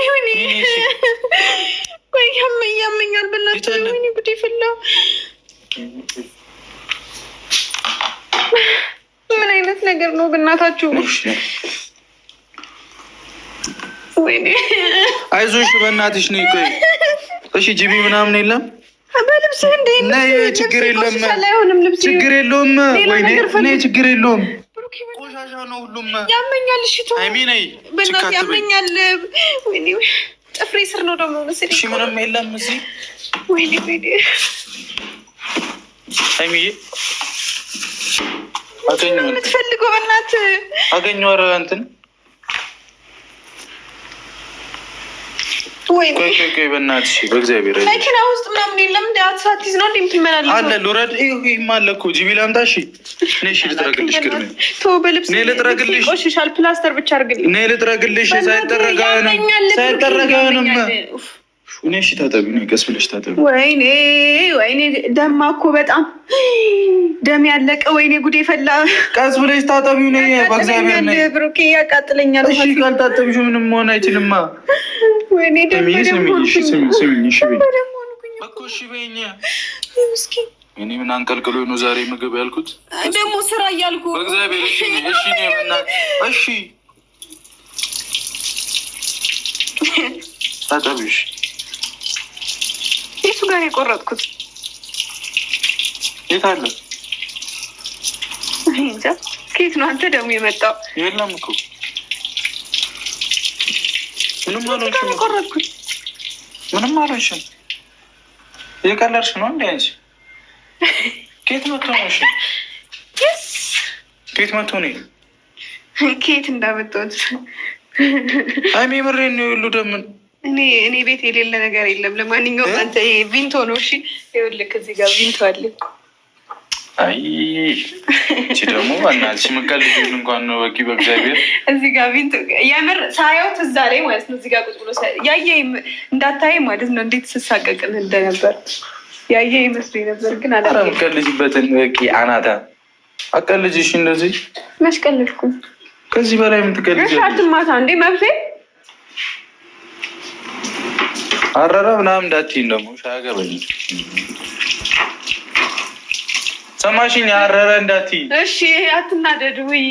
ወይኔ፣ ቆይ ያመኛል። በእናትህ ወይኔ ጉዴ ፈላ። ምን አይነት ነገር ነው በእናታችሁ? ወይኔ አይዞሽ፣ በእናትሽ ነይ። ቆይ እሺ፣ ጂቢ ምናምን የለም በልብስህ እንደ ነይ፣ ችግር የለም፣ አይሆንም። ልብስ ችግር የለውም። ወይኔ ነይ፣ ችግር የለውም። ቆሻሻ ነው ሁሉም። ያመኛል። እሺ ተው፣ ሃይሚ ነይ፣ በእናትህ ያመኛል። ወይኔ ጥፍሬ ስር ነው ደግሞ መሰለኝ። እሺ፣ ምንም የለም እዚህ። ወይኔ ወይኔ፣ ሃይሚዬ አገኘሁ። የምትፈልገው በእናትህ አገኘሁ። ኧረ እንትን ወይኔ ቆይ ቆይ ቆይ፣ በእናትሽ በእግዚአብሔር መኪና ውስጥ ምናምን የለም። እንደ አትሳትይዝ ነው እንደ የምትመላለሰው? አለ፣ ልውረድ። ይሄማ አለ እኮ፣ ጂቢ ላምጣ። እሺ ነይ፣ እሺ ልጥረግልሽ። ቅድሜ ተው፣ በልብስ ነይ ልጥረግልሽ። ቆሽሻል። ፕላስተር ብቻ አድርግልኝ። ነይ ልጥረግልሽ። ሳይጠረግ አይሆንም፣ ያመኛል፣ ሳይጠረግ አይሆንም። ያመኛል። ነይ እሺ ታጠቢ። ነይ ቀስ ብለሽ ታጠቢ። ወይኔ ወይኔ፣ ደማ እኮ በጣም ደም ያለቀ። ወይኔ ጉዴ ፈላ። ቀስ ብለሽ ታጠቢ። ነይ በእግዚአብሔር ነይ። ብሩኬ ያቃጥለኛል። እሺ ካልታጠብሽ ምንም መሆን አይችልማ። ወይኔ ደም ስሚኝ፣ በደም ስሚኝ፣ እሺ ሆንኩኝ። ስሚኝ፣ ስሚኝ፣ እሺ በይኝ በደም ሆንኩኝ። እኮ እሺ በይኝ። ምስኪን እኔ ምን አንቀልቅሎ ነው ዛሬ ምግብ ያልኩት? ደግሞ ስራ እያልኩ በእግዚአብሔር እሺ ነይ፣ እሺ ነይ፣ በእናትሽ እሺ ታጠቢ። እሺ የቱ ጋር የቆረጥኩት? የት አለ? እኔ እንጃ። ከየት ነው አንተ ደግሞ የመጣው? የለም እኮ ምንም የቱ ጋር አልሆንሽም እኮ። የቆረጥኩት? ምንም አልሆንሽም። እየቀለድሽ ነው እንዴ አንቺ? ከየት መጥቶ ነው? እሺ ከየት መጥቶ ነው? ከየት እንዳመጣሁት? ሃይሚ የምሬን ነው። የሉ ደምን እኔ ቤት የሌለ ነገር የለም። ለማንኛውም አንተ ይሄ ቪንቶ ነው። እሺ ይኸውልህ እዚህ ጋር ቪንቶ አለ። አይ እቺ ደግሞ በእናትሽ የምትቀልጂውን እንኳን ነው በቂ በእግዚአብሔር። እዚህ ጋር ቪንቶ የምር ሳየው ትዝ አለኝ ማለት ነው። እዚህ ጋር ቁጭ ብሎ ያየ እንዳታይ ማለት ነው። እንዴት ስሳቀቅን እንደነበር ያየ ይመስለኝ ነበር፣ ግን ኧረ አላየሁም። የምትቀልጂበትን በቂ አናታ አቀልጅ። እሺ እንደዚህ መች ቀለድኩ? ከዚህ በላይ እሺ የምትቀልጂያለሽ? አትማታ እንዴ መብቴ። አረረ ምናምን እንዳትዪኝ ደግሞ አያገባኝም። ሰማሽኝ? አረረ እንዳትዪ። እሺ አትናደድ። ውይ